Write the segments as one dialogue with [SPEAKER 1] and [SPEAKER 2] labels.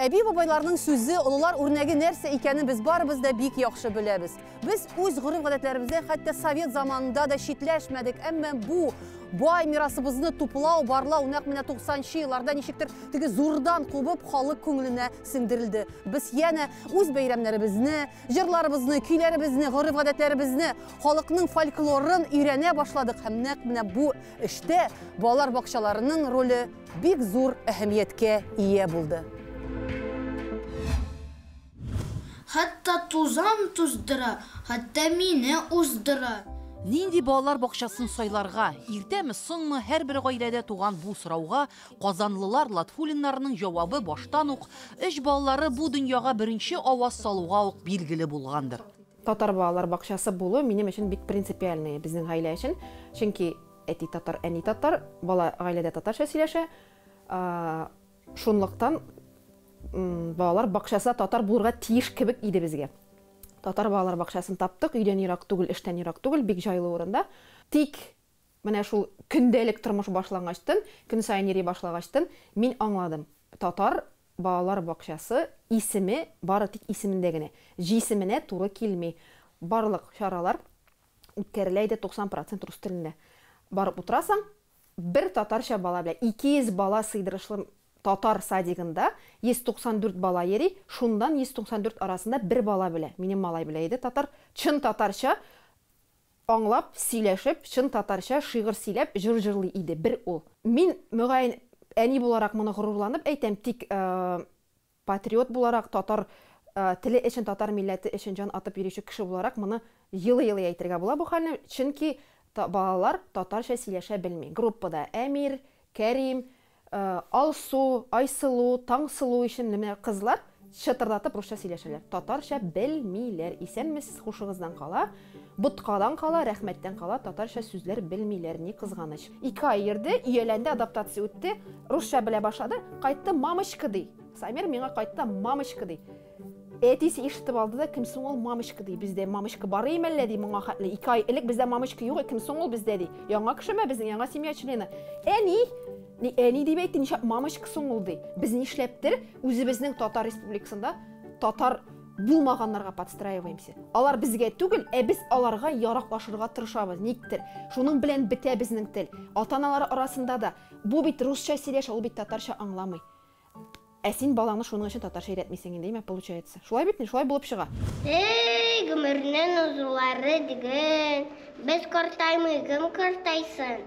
[SPEAKER 1] Әби-бабайларның сүзе, олылар үрнәге нәрсә икәнен без барыбыз да бик яхшы беләбез. Без үз гореф-гадәтләребездән хәтта совет заманында да читләшмәдек, әмма бу бай мирасыбызны туплау, барлау нәкъ менә 90 нчы елларда ничектер теге зурдан кубып халык күңеленә сеңдерелде. Без янә үз бәйрәмнәребезне, җырларыбызны, көйләребезне, гореф-гадәтләребезне, халыкның фольклорын өйрәнә башладык һәм нәкъ менә бу эштә балалар бакчаларының роле бик зур әһәмияткә ия булды.
[SPEAKER 2] Хәтта тузан туздыра, хәтта мине уздыра.
[SPEAKER 3] Нинди балалар бакчасын сайларга? Иртәме, соңмы, һәрбер гаиләдә туган бу сорауга казанлылар Латфуллиннарның җавабы баштан ук, өч балалары бу дөньяга беренче аваз салуга ук билгеле булгандыр.
[SPEAKER 4] Татар балалар бакчасы булу минем өчен бик принципиальный, безнең гаилә өчен. Чөнки әти татар, әни татар, бала гаиләдә татарча сөйләшә. Шунлыктан балалар бакчасы татар булырга тиеш кебек иде безгә. Татар балалар бакчасын таптык, өйдән ерак түгел, эштән ерак түгел, бик җайлы урында. Тик менә шул көндәлек тормыш башлангачтын, көн саен йөри башлагачтын, мин аңладым. Татар балалар бакчасы исеме бары тик исемендә генә, җисеменә туры килми. Барлык чаралар үткәрелә иде 90% рус телендә. Барып утырасың, бер татарча бала белән 200 бала сыйдырышлы татар садигында 194 бала йөри, шуннан 194 арасында бер бала белә. Минем малай белә иде татар, чын татарча аңлап, сөйләшеп, чын татарча шигырь сөйләп, җыр җырлый иде бер ул. Мин мөгаен әни буларак моны горурланып әйтәм, тик патриот буларак, татар теле өчен, татар милләте өчен җан атып йөрүче кеше буларак моны елый-елый әйтергә була бу хәлне, чөнки балалар татарча сөйләшә белми. Группада Әмир, Кәрим, Алсу, Айсылу, Таңсылу исемле менә кызлар чытырдатып русча сөйләшәләр. Татарча белмиләр. Исәнмесез, хушыгыздан кала, боткадан кала, рәхмәттән кала татарча сүзләр белмиләр. Ни кызганыч. 2 ай йөрде, ияләнде, адаптация үтте, русча белә башлады, кайтты мамочка ди. Самир миңа кайтты мамочка ди. Әтисе ишетеп алды да, кем соң ул мамочка ди. Бездә мамочка бар име әллә ди, моңа хәтле. 2 ай элек бездә мамочка юк, кем соң ул бездә ди. Яңа кешеме безнең, яңа семья члены. Әни, ни, әни дип әйтте, нишләп мамочка соң ул ди. Без нишләптер үзебезнең Татар Республикасында татар булмаганнарга подстраиваемся. Алар безгә түгел, ә без аларга яраклашырга тырышабыз. Никтер. Шуның белән бетә безнең тел. Ата-аналар арасында да бу бит русча сөйләшә, ул бит татарча аңламый. Ә син балаңны шуның өчен татарча өйрәтмисең инде, әйме, получается. Шулай бит, шулай булып чыга.
[SPEAKER 2] Эй, гомернең узулары диген, без картаймый, кем картайсын?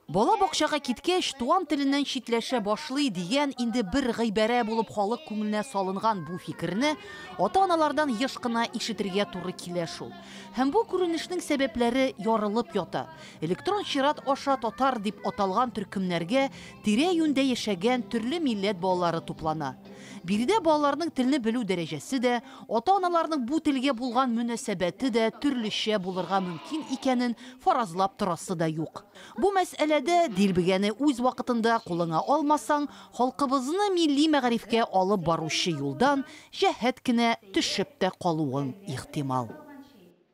[SPEAKER 3] Бала бакчага киткәч, туган теленнән читләшә башлый дигән инде бер гыйбарә булып халык күңеленә салынган бу фикерне ата-аналардан еш кына ишетергә туры килә шул. Һәм бу күренешнең сәбәпләре ярылып ята. Электрон чират аша татар дип аталган төркемнәргә тирә-юньдә яшәгән төрле милләт балалары туплана. Биредә балаларның телне белү дәрәҗәсе дә, ата-аналарның бу телгә булган мөнәсәбәте дә төрлечә булырга мөмкин икәнен фаразлап торасы да юк. Бу мәсьәләдә дилбегәне үз вакытында кулыңа алмасаң, халкыбызны милли мәгарифкә алып баручы юлдан җәһәт кенә төшеп тә калуың ихтимал.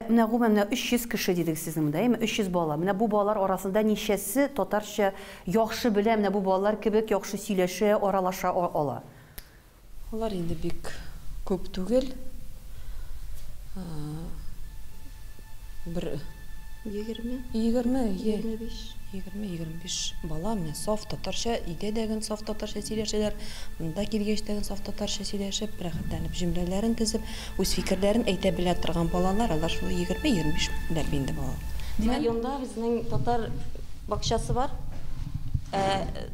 [SPEAKER 1] Менә гомумән менә 300 кеше дидек сезнең монда, әйме? 300 бала. Менә бу балалар арасында ничәсе татарча яхшы белә, менә бу балалар кебек яхшы сөйләшә, аралаша ала?
[SPEAKER 5] Алар инде бик күп түгел. Бер
[SPEAKER 6] Егерме?
[SPEAKER 5] Егерме, е.
[SPEAKER 6] Егерме биш.
[SPEAKER 5] Егерме, егерме биш бала менә саф татарча, өйдә дә ген саф татарча сөйләшәләр, монда килгәч тә ген саф татарча сөйләшеп, рәхәтләнеп җөмләләрен төзеп, үз фикерләрен әйтә белә торган балалар, алар шул егерме, егерме биш ләп инде балалар.
[SPEAKER 6] Димәк, районда безнең татар бакчасы бар.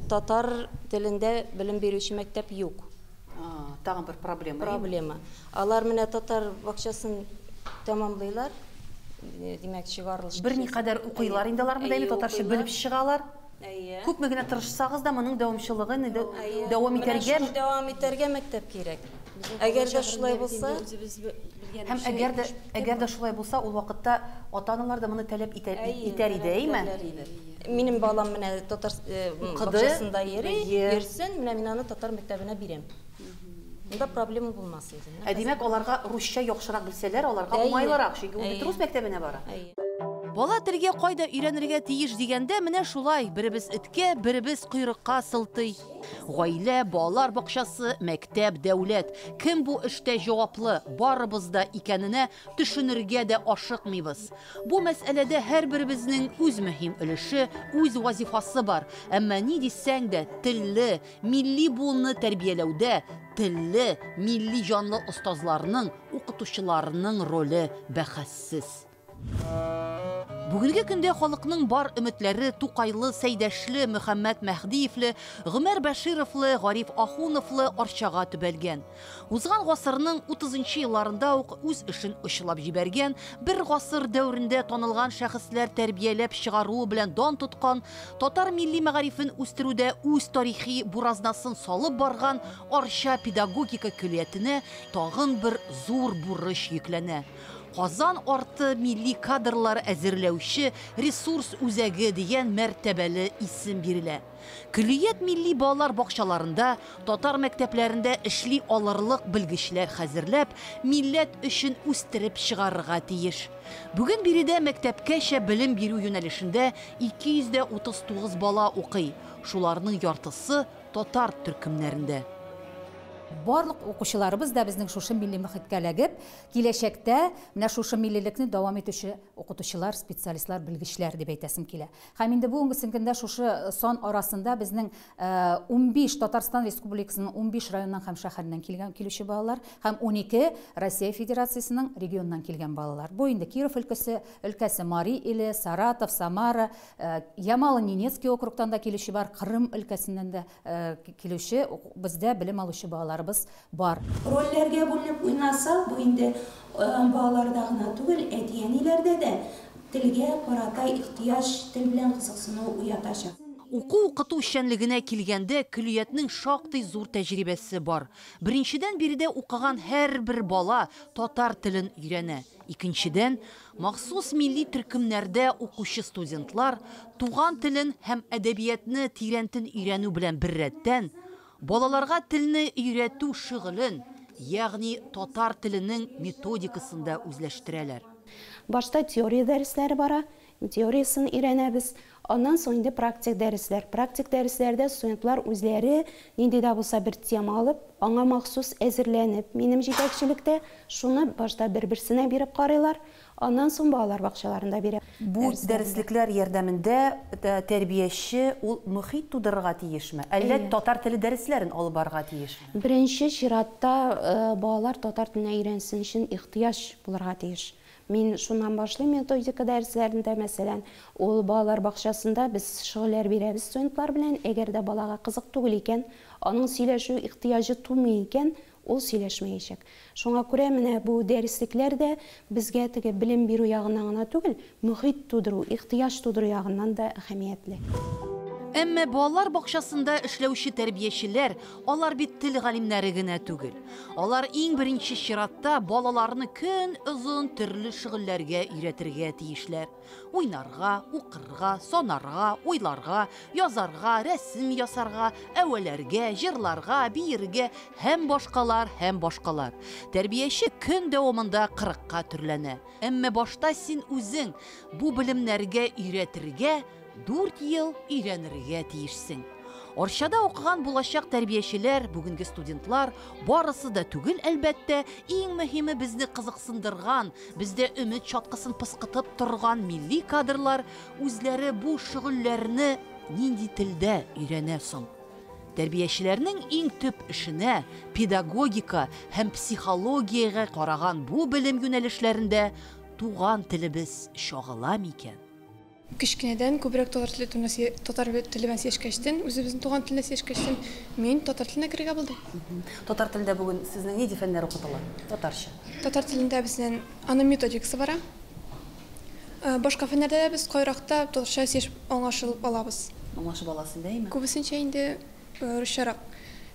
[SPEAKER 6] Татар телендә белем бирүче мәктәп юк.
[SPEAKER 1] Тагын бер проблема, әйеме?
[SPEAKER 6] Проблема. Алар менә татар бакчасын тәмамлыйлар. Димәк, чыгарылыш.
[SPEAKER 1] Берникадәр укыйлар инде алар монда,
[SPEAKER 6] Әйе,
[SPEAKER 1] татарча
[SPEAKER 6] укыйлар.
[SPEAKER 1] белеп чыгалар.
[SPEAKER 6] Әйе.
[SPEAKER 1] Күпме генә тырышсагыз да, моның дәвамчылыгын инде
[SPEAKER 6] Әйе.
[SPEAKER 1] дәвам
[SPEAKER 6] Менә
[SPEAKER 1] итәргә
[SPEAKER 6] шуны дәвам итәргә мәктәп кирәк.
[SPEAKER 5] Безнең
[SPEAKER 6] Әгәр дә
[SPEAKER 5] балачак
[SPEAKER 6] шулай
[SPEAKER 5] инде
[SPEAKER 6] булса,
[SPEAKER 5] үзебез белгән
[SPEAKER 1] Һәм
[SPEAKER 5] кеше
[SPEAKER 1] әгәр дә шулай булса, ул вакытта ата-аналар да моны таләп
[SPEAKER 6] Әйе,
[SPEAKER 1] итәр иде,
[SPEAKER 6] таләп
[SPEAKER 1] әйме?
[SPEAKER 6] итәрләр иде. Минем балам менә татар
[SPEAKER 1] Укыды.
[SPEAKER 6] бакчасында йөри,
[SPEAKER 1] Әйе.
[SPEAKER 6] йөрсен, менә мин аны татар мәктәбенә бирәм. Монда проблема булмас иде.
[SPEAKER 1] Ә димәк, аларга русча яхшырак белсәләр, аларга
[SPEAKER 6] Әйе.
[SPEAKER 1] уңайлырак, чөнки ул бит
[SPEAKER 6] Әйе.
[SPEAKER 1] рус мәктәбенә бара.
[SPEAKER 6] Әйе.
[SPEAKER 3] Бала телгә кайда өйрәнергә тиеш дигәндә, менә шулай, беребез эткә, беребез койрыкка сылтый. Гаилә, балалар бакчасы, мәктәп, дәүләт. Кем бу эштә җаваплы, барыбыз да икәненә төшенергә дә ашыкмыйбыз. Бу мәсьәләдә һәрберебезнең үз мөһим өлеше, үз вазифасы бар. Әмма ни дисәң дә, телле, милли буынны тәрбияләүдә телле, милли җанлы остазларның, укытучыларның роле бәхәссез. Бүгенге көндә халыкның бар өметләре Тукайлы, Сәйдәшле, Мөхәммәт Мәһдиевле, Гомәр Бәшировлы, Гариф Ахуновлы Арчага төбәлгән. Узган гасырның 30 елларында ук үз эшен очлап җибәргән, бер гасыр дәверендә танылган шәхесләр тәрбияләп чыгаруы белән дан тоткан, татар милли мәгарифен үстерүдә үз тарихи буразнасын салып барган Арча педагогика көллиятенә тагын бер зур бурыч йөкләнә. Казан арты милли кадрлар әзерләүче ресурс үзәге дигән мәртәбәле исем бирелә. Көллият милли балалар бакчаларында, татар мәктәпләрендә эшли алырлык белгечләр хәзерләп, милләт өчен үстереп чыгарырга тиеш. Бүген биредә мәктәпкәчә белем бирү юнәлешендә 239 бала укый. Шуларның яртысы татар төркемнәрендә.
[SPEAKER 7] Барлык укучыларыбыз да безнең шушы милли мөхиткә эләгеп, киләчәктә менә шушы миллилекне дәвам итүче укытучылар, специалистлар, белгечләр дип әйтәсем килә. Һәм инде бүгенге көндә шушы сан арасында безнең 15 Татарстан Республикасының 15 районыннан һәм шәһәреннән килгән килүче балалар һәм 12 Россия Федерациясенең регионыннан килгән балалар. Бу инде Киров өлкәсе, Мари Иле, Саратов, Самара, Ямало-Ненецкий округтан да килүче бар, Кырым өлкәсеннән дә килүче бездә белем алучы балаларыбыз бар.
[SPEAKER 8] Рольләргә бүленеп уйнаса, бу инде балаларда гына түгел, әти-әниләрдә дә телгә карата ихтыяҗ, тел белән кызыксыну уятачак.
[SPEAKER 3] Уку-укыту эшчәнлегенә килгәндә, көллиятнең шактый зур тәҗрибәсе бар. Беренчедән, биредә укыган һәрбер бала татар телен өйрәнә. Икенчедән, махсус милли төркемнәрдә укучы студентлар туган телен һәм әдәбиятны тирәнтен өйрәнү белән беррәттән, балаларга телне өйрәтү шөгылен, ягъни татар теленең методикасын да үзләштерәләр.
[SPEAKER 8] Башта теория дәресләре бара, теориясын өйрәнәбез. Аннан соң инде практик дәресләр. Практик дәресләрдә студентлар үзләре нинди дә булса бер тема алып, аңа махсус әзерләнеп, минем җитәкчелектә шуны башта бер-берсенә биреп карыйлар, аннан соң балалар бакчаларында бирә.
[SPEAKER 1] Бу дәреслекләр ярдәмендә тәрбияче ул мөхит тудырырга тиешме? Әллә татар теле дәресләрен алып барырга тиешме?
[SPEAKER 8] Беренче чиратта балалар татар теленә өйрәнсен өчен ихтыяҗ булырга тиеш. Мин шуннан башлыйм методика дәресләрендә, мәсәлән, ул балалар бакчасында без шөгыльләр бирәбез студентлар белән. Әгәр дә балага кызык түгел икән, аның сөйләшү ихтыяҗы тумый икән, ул сөйләшмәячәк. Шуңа күрә менә бу дәреслекләр дә безгә теге белем бирү ягыннан гына түгел, мөхит тудыру, ихтыяҗ тудыру ягыннан да әһәмиятле.
[SPEAKER 3] Әмма балалар бакчасында эшләүче тәрбиячеләр, алар бит тел галимнәре генә түгел. Алар иң беренче чиратта балаларны көн озын төрле шөгыльләргә өйрәтергә тиешләр. Уйнарга, укырга, санарга, уйларга, язарга, рәсем ясарга, әвәләргә, җырларга, биергә һәм башкалар, һәм башкалар. Тәрбияче көн дәвамында 40-ка төрләнә. Әмма башта син үзең бу белемнәргә өйрәтергә 4 ел өйрәнергә тиешсең. Арчада укыган булачак тәрбиячеләр, бүгенге студентлар, барысы да түгел, әлбәттә, иң мөһиме безне кызыксындырган, бездә өмет чаткысын пыскытып торган милли кадрлар үзләре бу шөгыльләрне нинди телдә өйрәнә соң? Тәрбиячеләрнең иң төп эшенә педагогика һәм психологиягә караган бу белем юнәлешләрендә туган телебез чагыла микән?
[SPEAKER 9] Кечкенәдән күбрәк татар теле белән сөйләшкәчтен, үзебезнең туган телне сөйләшкәчтен, мин татар теленә керергә булдым.
[SPEAKER 1] Татар телендә бүген сезнең нинди фәннәр укытыла? Татарча.
[SPEAKER 9] Татар телендә безнең аның методикасы бара. Башка фәннәрдә дә без кайракта татарча сөйләшеп аңлашып алабыз.
[SPEAKER 1] Аңлашып аласың, дәйме?
[SPEAKER 9] Күбесенчә инде русчарак.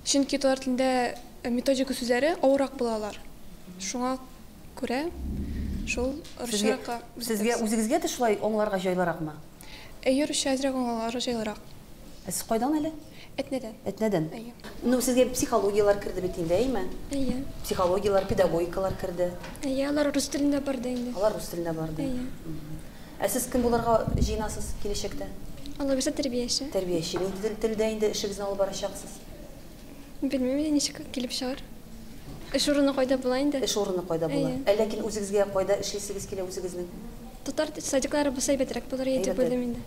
[SPEAKER 9] Чөнки татар телендә методика сүзләре авыррак булалар. Шуңа күрә шул русчаракка.
[SPEAKER 1] Сезгә үзегезгә дә шулай аңларга җайлыракмы?
[SPEAKER 9] Әйе, русча әзрәк аңларга җайлырак.
[SPEAKER 1] Ә сез кайдан әле?
[SPEAKER 9] Әтнәдән.
[SPEAKER 1] Әтнәдән.
[SPEAKER 9] Әйе.
[SPEAKER 1] Ну, сезгә психологияләр керде бит инде, әйеме?
[SPEAKER 9] Әйе.
[SPEAKER 1] Психологияләр, педагогикалар керде.
[SPEAKER 9] Әйе, алар рус телендә барды инде.
[SPEAKER 1] Алар рус телендә барды.
[SPEAKER 9] Әйе.
[SPEAKER 1] Ә сез кем булырга җыенасыз киләчәктә?
[SPEAKER 9] Алла бирсә, тәрбияче.
[SPEAKER 1] Тәрбияче. Нинди телдә инде эшегезне алып барачаксыз?
[SPEAKER 9] Белмим инде, ничек килеп чыгар. Эш урыны кайда була инде?
[SPEAKER 1] Эш урыны кайда була? Ә ләкин үзегезгә кайда эшлисегез килә үзегезнең?
[SPEAKER 9] Татар садиклары булса әйбәтрәк булыр иде дип уйлыйм инде.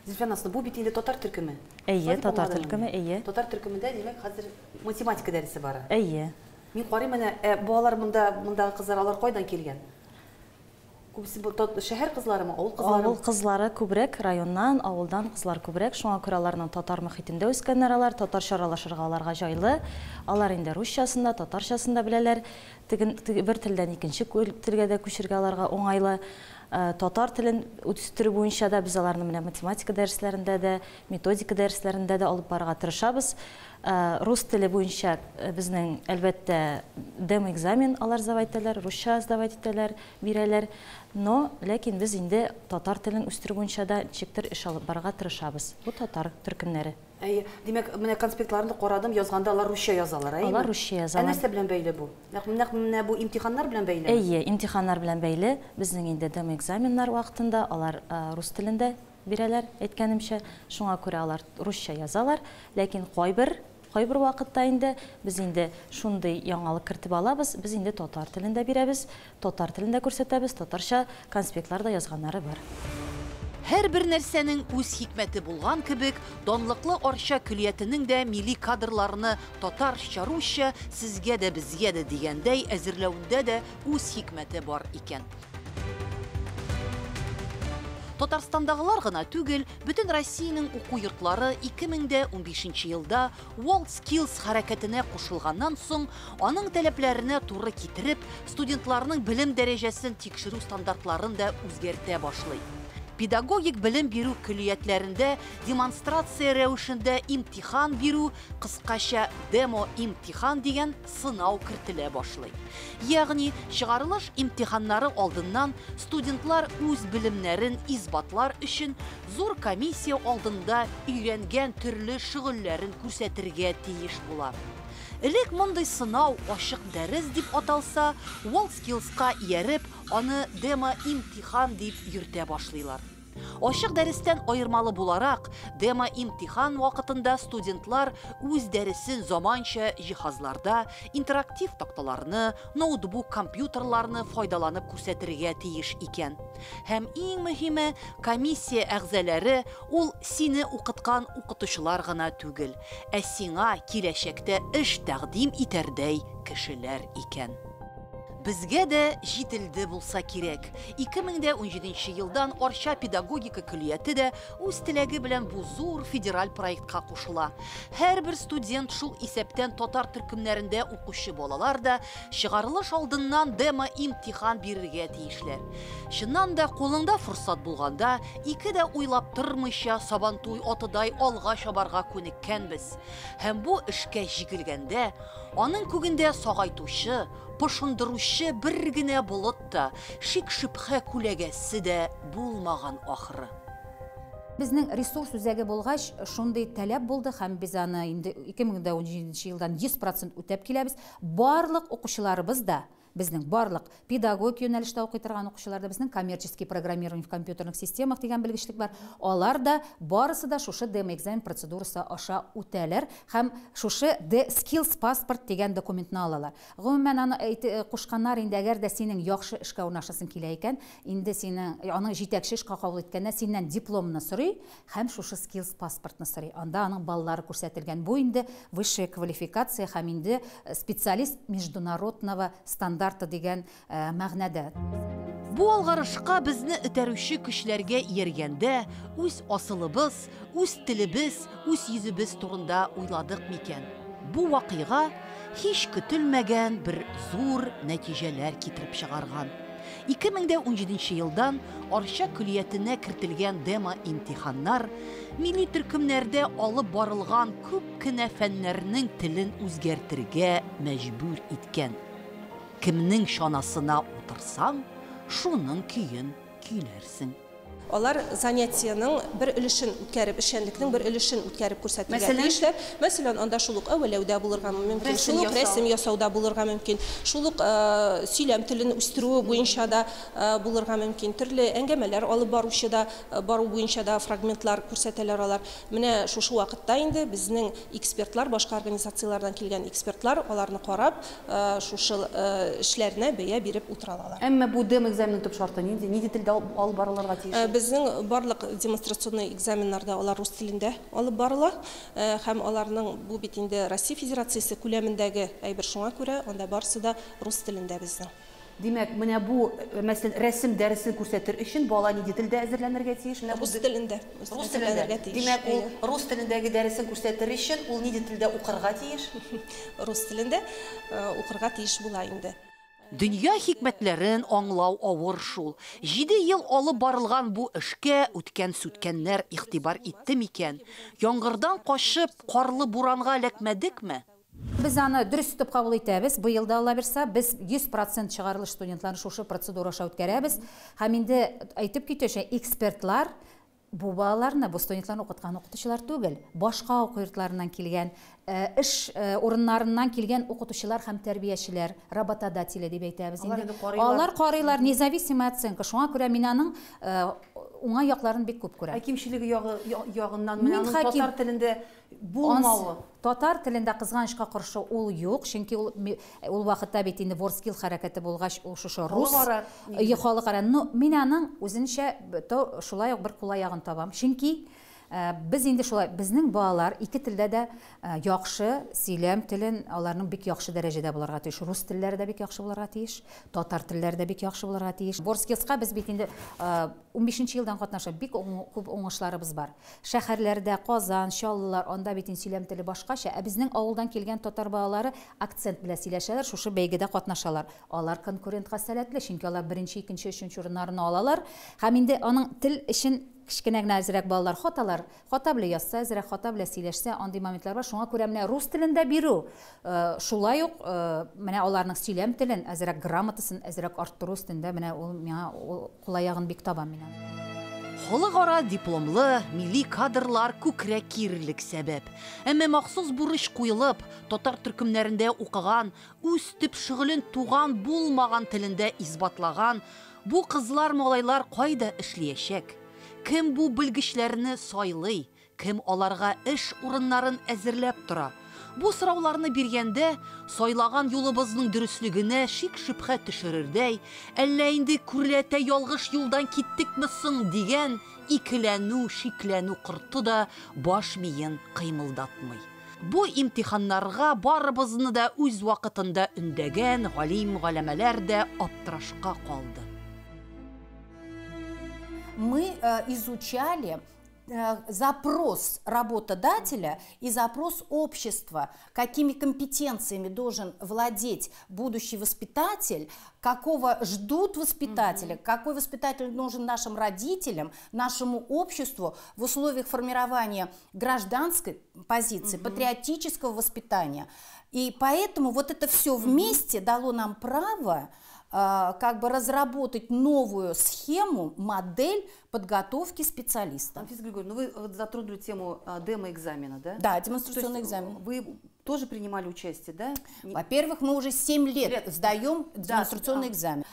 [SPEAKER 1] Зөлфия Насыровна, бу бит инде татар төркеме.
[SPEAKER 6] Әйе, татар төркеме, әйе.
[SPEAKER 1] Татар төркемендә, димәк, хәзер математика дәресе бара.
[SPEAKER 6] Әйе.
[SPEAKER 1] Мин карыйм әнә, ә балалар монда, мондагы кызлар, алар кайдан килгән? Күбесе бу шәһәр кызларымы, авыл кызларымы?
[SPEAKER 6] Авыл кызлары күбрәк, районнан, авылдан кызлар күбрәк. Шуңа күрә аларның татар мөхитендә үскәннәр алар, татарча аралашырга аларга җайлы. Алар инде русчасын да, татарчасын да беләләр. Теген, бер телдән икенче телгә дә күчергә аларга уңайлы. Татар телен үстерү буенча да без аларны менә математика дәресләрендә дә, методика дәресләрендә дә алып барырга тырышабыз. Рус теле буенча безнең, әлбәттә, демо-экзамен алар сдавать итәләр, русча сдавать итәләр, бирәләр. Но, ләкин без инде татар телен үстерү буенча да ничектер эш алып барырга тырышабыз. Бу татар төркемнәре.
[SPEAKER 1] Әйе, димәк, менә конспектларын да карадым, язганда алар русча язалар, әйеме?
[SPEAKER 6] Алар русча язалар.
[SPEAKER 1] Ә нәрсә белән бәйле бу? Нәкъ, нәкъ менә бу имтиханнар белән бәйлеме?
[SPEAKER 6] Әйе, имтиханнар белән бәйле. Безнең инде демо-экзаменнар вакытында алар рус телендә бирәләр, әйткәнемчә. Шуңа күрә алар русча язалар. Ләкин кайбер, кайбер вакытта инде без инде шундый яңалык кертеп алабыз, без инде татар телендә бирәбез, татар телендә күрсәтәбез, татарча конспектлар да язганнары бар.
[SPEAKER 3] Һәрбер нәрсәнең үз хикмәте булган кебек, данлыклы Арча көллиятенең дә милли кадрларны татарча, русча, сезгә дә, безгә дә дигәндәй әзерләвендә дә үз хикмәте бар икән. Татарстандагылар гына түгел, бөтен Россиянең уку йортлары 2015 елда WorldSkills хәрәкәтенә кушылганнан соң, аның таләпләренә туры китереп, студентларның белем дәрәҗәсен тикшерү стандартларын да үзгәртә башлый. Педагогик белем бирү көллиятләрендә демонстрация рәвешендә имтихан бирү, кыскача демо-имтихан дигән сынау кертелә башлый. Ягъни чыгарылыш имтиханнары алдыннан студентлар үз белемнәрен исбатлар өчен зур комиссия алдында өйрәнгән төрле шөгыльләрен күрсәтергә тиеш була. Элек мондый сынау ачык дәрес дип аталса, WorldSkills-ка ияреп, аны демо-имтихан дип йөртә башлыйлар. Ачык дәрестән аермалы буларак, демо-имтихан вакытында студентлар үз дәресен заманча җиһазларда, интерактив такталарны, ноутбук, компьютерларны файдаланып күрсәтергә тиеш икән. Һәм иң мөһиме, комиссия әгъзалары ул сине укыткан укытучылар гына түгел, ә сиңа киләчәктә эш тәкъдим итәрдәй кешеләр икән. Безгә дә җителде булса кирәк. 2017 елдан Арча педагогика көллияте дә үз теләге белән бу зур федераль проектка кушыла. Һәрбер студент, шул исәптән татар төркемнәрендә укучы балалар да, чыгарылыш алдыннан демо-имтихан бирергә тиешләр. Чыннан да, кулыңда форсат булганда, ике дә уйлап тормыйча Сабантуй атыдай алга чабарга күнеккәнбез. Һәм бу эшкә җигелгәндә, аның күгендә сагайтучы, пошындыручы бер генә болыт та, шик-шөбһә күләгәсе дә булмаган ахыры.
[SPEAKER 7] Безнең ресурс үзәге булгач, шундый таләп булды һәм без аны инде 2017 елдан 100% үтәп киләбез. Барлык укучыларыбыз да, безнең барлык педагогик юнәлештә укый торган укучылар да, безнең коммерческий программирование в компьютерных системах дигән белгечлек бар. Алар да барысы да шушы демо-экзамен процедурасы аша үтәләр һәм шушы D-Skills паспорт дигән документны алалар. Гомумән, аны кушканнар инде, әгәр дә синең яхшы эшкә урнашасың килә икән, инде сине аның җитәкче эшкә кабул иткәндә синнән дипломны сорый һәм шушы Skills паспортны сорый. Анда аның баллары күрсәтелгән. Бу инде высшая квалификация һәм инде специалист международного стандарта дигән мәгънәдә.
[SPEAKER 3] Бу алгарышка безне этәрүче көчләргә ияргәндә үз асылыбыз, үз телебез, үз йөзебез турында уйладык микән? Бу вакыйга һич көтелмәгән бер зур нәтиҗәләр китереп чыгарган. 2017 елдан Арча көллиятенә кертелгән демо-имтиханнар милли төркемнәрдә алып барылган күп кенә фәннәрнең телен үзгәртергә мәҗбүр иткән. Кемнең чанасына утырсаң, шуның көен көйләрсең.
[SPEAKER 10] Алар занятиеның бер өлешен үткәреп, эшчәнлекнең бер өлешен үткәреп күрсәтергә тиешләр. Мәсәлән, анда шул ук әвәләүдә булырга мөмкин, шул ук рәсем ясауда булырга мөмкин, шул ук сөйләм телен үстерү буенча да булырга мөмкин, төрле әңгәмәләр алып баручы да бару буенча да фрагментлар күрсәтәләр алар. Менә шушы вакытта инде безнең экспертлар, башка организацияләрдән килгән экспертлар аларны карап, шушы эшләренә бәя биреп утыра алалар.
[SPEAKER 1] Әмма бу демо-экзаменның төп шарты нинди? Нинди телдә алып барылырга тиеш?
[SPEAKER 10] Безнең барлык демонстрационный экзаменнарда алар рус телендә алып барыла. Һәм аларның бу бит инде Россия Федерациясе күләмендәге әйбер, шуңа күрә анда барысы да рус телендә безнең.
[SPEAKER 1] Димәк, менә бу, мәсәлән, рәсем дәресен күрсәтер өчен бала нинди телдә әзерләнергә тиеш?
[SPEAKER 10] Рус телендә.
[SPEAKER 1] Рус телендә. Димәк, ул рус телендәге дәресен күрсәтер өчен ул нинди телдә укырга тиеш?
[SPEAKER 10] Рус телендә укырга тиеш була инде.
[SPEAKER 3] Дөнья хикмәтләрен аңлау авыр шул. 7 ел алып барылган бу эшкә үткән-сүткәннәр игътибар итте микән? Яңгырдан качып, карлы буранга эләкмәдекме?
[SPEAKER 7] Без аны дөрес итеп кабул итәбез. Быел да Алла бирсә, без 100% чыгарылыш студентларын шушы процедура аша үткәрәбез. Һәм инде әйтеп китәчә, экспертлар бу балаларны, бу студентларны укыткан укытучылар түгел, башка уку йортларыннан килгән, эш урыннарыннан килгән укытучылар һәм тәрбиячеләр, работодатели дип әйтәбез инде. Алар карыйлар, независимая оценка. Шуңа күрә мин аның уңай якларын бик күп күрәм.
[SPEAKER 1] Ә кимчелеге ягыннан менә аның татар телендә булмавы.
[SPEAKER 7] Татар телендә кызганычка каршы ул юк, чөнки ул вакытта бит инде WorldSkills хәрәкәте булгач, ул шушы рус халыкара. Но мин аның үзенчә шулай ук бер кулай ягын табам. Чөнки без инде шулай, безнең балалар ике телдә дә яхшы сөйләм телен, аларның бик яхшы дәрәҗәдә булырга тиеш. Рус телләре дә бик яхшы булырга тиеш, татар телләре дә бик яхшы булырга тиеш. WorldSkillsка без бит инде 15 елдан катнашып, бик күп уңышларыбыз бар. Шәһәрләрдә, Казан, Чаллылар, анда бит инде сөйләм теле башкача, ә безнең авылдан килгән татар балалары акцент белән сөйләшәләр, шушы бәйгедә катнашалар. Алар конкурентка сәләтле, чөнки алар беренче, икенче, өченче урыннарны алалар. Һәм инде аның тел өчен кечкенә генә әзрәк балалар хаталар, хата белән язса, әзрәк хата белән сөйләшсә, андый моментлар бар. Шуңа күрә менә рус телендә бирү, шулай ук менә аларның сөйләм телен, әзрәк грамотасын әзрәк арттыру өстендә менә ул миңа кулай ягын бик табам мин.
[SPEAKER 3] Халыкара дипломлы милли кадрлар күкрәк кирелек сәбәп. Әмма махсус бурыч куелып, татар төркемнәрендә укыган, үз төп шөгылен туган булмаган телендә исбатлаган бу кызлар-малайлар кайда эшләячәк? Кем бу белгечләрне сайлый, кем аларга эш урыннарын әзерләп тора? Бу сорауларны биргәндә, сайлаган юлыбызның дөреслегенә шик-шөбһә төшерердәй, әллә инде күрләтә ялгыш юлдан киттекме соң дигән икеләнү, шикләнү корты да баш миен кыймылдатмый. Бу имтиханнарга барыбызны да үз вакытында өндәгән галим-галәмәләр дә аптырашка калды.
[SPEAKER 11] Мы изучали запрос работодателя и запрос общества, какими компетенциями должен владеть будущий воспитатель, какого ждут воспитателя, какой воспитатель нужен нашим родителям, нашему обществу в условиях формирования гражданской позиции, патриотического воспитания. И поэтому вот это все вместе дало нам право как бы разработать новую схему, модель подготовки специалиста.
[SPEAKER 1] Анфиса Григорьевна, ну вы вот затронули тему демо-экзамена, да?
[SPEAKER 11] Да, демонстрационный экзамен.
[SPEAKER 1] Вы тоже принимали участие, да?
[SPEAKER 11] Во-первых, мы уже 7 лет сдаем демонстрационный экзамен.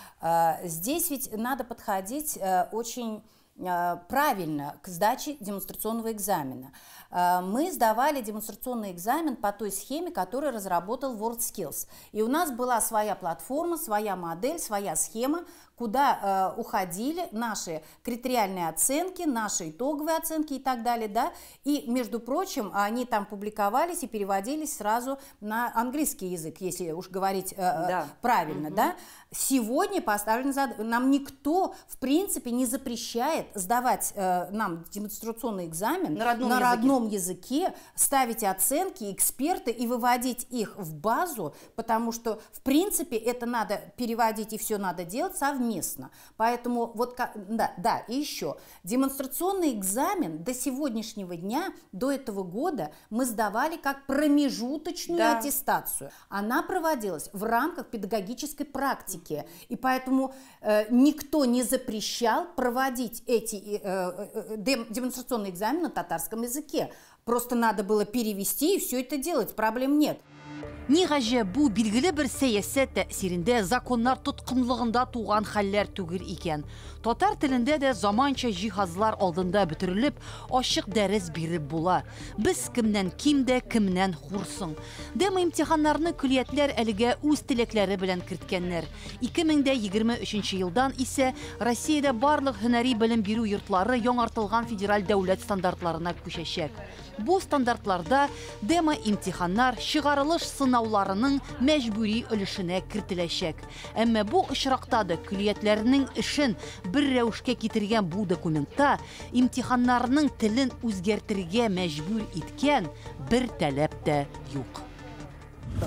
[SPEAKER 11] Здесь ведь надо подходить очень правильно к сдаче демонстрационного экзамена. Мы сдавали демонстрационный экзамен по той схеме, которую разработал WorldSkills. И у нас была своя платформа, своя модель, своя схема, куда уходили наши критериальные оценки, наши итоговые оценки и так далее. Да? И, между прочим, они там публиковались и переводились сразу на английский язык, если уж говорить правильно. Да? Сегодня поставлена задача, нам никто, в принципе, не запрещает сдавать нам демонстрационный экзамен на родном языке, ставить оценки, эксперты и выводить их в базу, потому что, в принципе, это надо переводить и все надо делать совместно. Поэтому вот, да, и еще. Демонстрационный экзамен до сегодняшнего дня, до этого года мы сдавали как промежуточную аттестацию. Она проводилась в рамках педагогической практики, и поэтому никто не запрещал проводить эти демонстрационные экзамены на татарском языке. Просто надо было перевести и все это делать, проблем нет.
[SPEAKER 3] Ни гаҗәп, бу билгеле бер сәясәт тәэсирендә, законнар тоткынлыгында туган хәлләр түгел икән. Татар телендә дә заманча җиһазлар алдында бөтерелеп, ачык дәрес биреп була. Без кемнән ким дә, кемнән хур соң? Демо имтиханнарны көллиятләр әлегә үз теләкләре белән керткәннәр. 2023 елдан исә Россиядә барлык һөнәри белем бирү йортлары яңартылган федераль дәүләт стандартларына күчәчәк. Бу стандартларда демо имтиханнар чыгарылыш сынауларының мәҗбүри өлешенә кертеләчәк. Әмма бу очракта да көллиятләрнең эшен бер рәвешкә китергән бу документта имтиханнарның телен үзгәртергә мәҗбүр иткән бер таләп тә юк.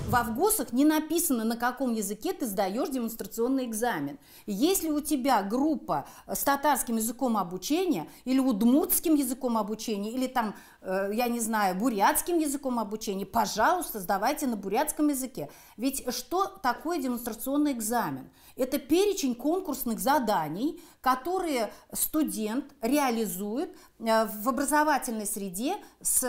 [SPEAKER 11] Во ФГОСах не написано, на каком языке ты сдаешь демонстрационный экзамен. Если у тебя группа с татарским языком обучения, или удмуртским языком обучения, или там, я не знаю, бурятским языком обучения, пожалуйста, сдавайте на бурятском языке. Ведь что такое демонстрационный экзамен? Это перечень конкурсных заданий, которые студент реализует в образовательной среде с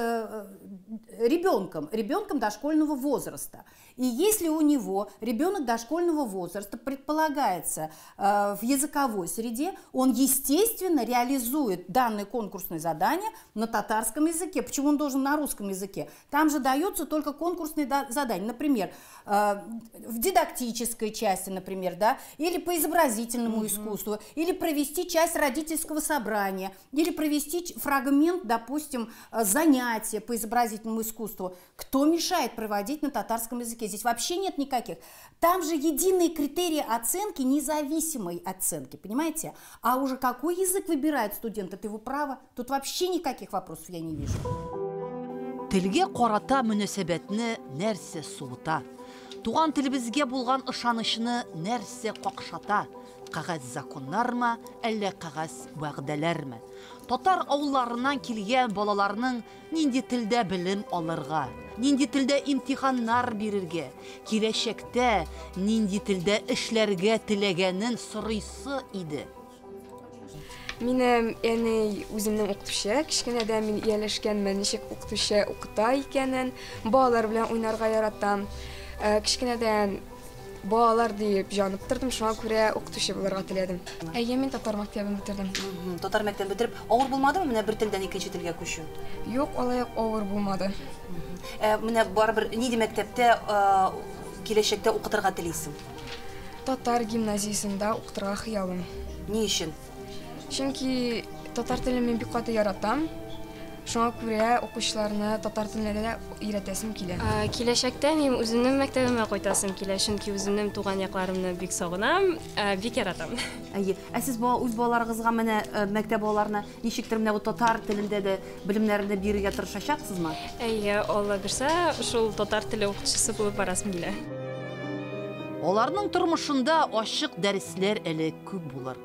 [SPEAKER 11] ребенком, ребенком дошкольного возраста. И если у него ребенок дошкольного возраста предполагается в языковой среде, он, естественно, реализует данное конкурсное задание на татарском языке. Почему он должен на русском языке? Там же даются только конкурсные задания. Например, в дидактической части, например, да, или по изобразительному искусству, или провести часть родительского собрания, или провести фрагмент, допустим, занятия по изобразительному искусству. Кто мешает проводить на татарском языке? Здесь вообще нет никаких. Там же единые критерии оценки, независимой оценки, понимаете? А уже какой язык выбирает студент, это его право. Тут вообще никаких вопросов я не вижу.
[SPEAKER 3] Телгә карата мөнәсәбәтне нәрсә суыта? Туган телебезгә булган ышанычны нәрсә какшата? Кәгазь законнармы, әллә кәгазь вәгъдәләрме? Татар авылларыннан килгән балаларның нинди телдә белем алырга, нинди телдә имтиханнар бирергә, киләчәктә нинди телдә эшләргә теләгәнен сорыйсы иде.
[SPEAKER 12] Минем әни үземнең укытучы, кечкенәдән мин ияләшкәнмен, ничек укытучы укыта икәнен, балалар белән уйнарга яратам. Кечкенәдән балалар дип җанып тордым, шуңа күрә укытучы булырга теләдем. Әйе, мин татар мәктәбен бетердем.
[SPEAKER 1] Татар мәктәбен бетереп, авыр булмадымы менә бер телдән икенче телгә күчү?
[SPEAKER 12] Юк, алай ук авыр булмады.
[SPEAKER 1] Менә барыбер нинди мәктәптә киләчәктә укытырга телисең?
[SPEAKER 12] Татар гимназиясендә укытырга хыялым.
[SPEAKER 1] Ни өчен?
[SPEAKER 12] Чөнки татар телен мин бик каты яратам. Шуңа күрә укучыларны татар теленә дә өйрәтәсем килә.
[SPEAKER 13] Киләчәктә мин үземнең мәктәбемә кайтасым килә, чөнки үземнең туган якларымны бик сагынам, бик яратам.
[SPEAKER 1] Әйе. Ә сез үз балаларыгызга менә мәктәп балаларына ничектер менә бу татар телендә дә белемнәрне бирергә тырышачаксызмы?
[SPEAKER 13] Әйе, Алла бирсә, шул татар теле укытучысы булып барасым килә.
[SPEAKER 3] Аларның тормышында ачык дәресләр әле күп булыр.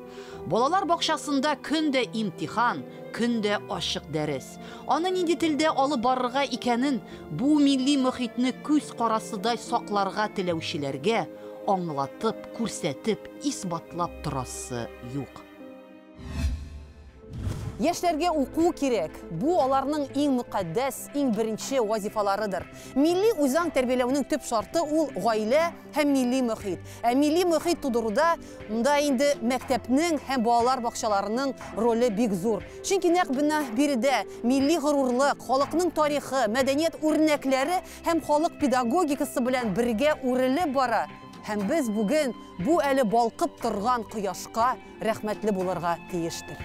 [SPEAKER 3] Балалар бакчасында көндә имтихан, көндә ачык дәрес. Аны нинди телдә алып барырга икәнен бу милли мөхитне күз карасыдай сакларга теләүчеләргә аңлатып, күрсәтеп, исбатлап торасы юк.
[SPEAKER 1] Яшьләргә уку кирәк. Бу аларның иң мөкатдәс, иң беренче вазифаларыдыр. Милли үзаң тәрбияләүнең төп шарты ул гаилә һәм милли мөхит. Ә милли мөхит тудыруда монда инде мәктәпнең һәм балалар бакчаларының роле бик зур. Чөнки нәкъ менә биредә милли горурлык, халыкның тарихы, мәдәният үрнәкләре һәм халык педагогикасы белән бергә үрелеп бара. Һәм без бүген бу әле балкып торган кояшка рәхмәтле булырга тиештер.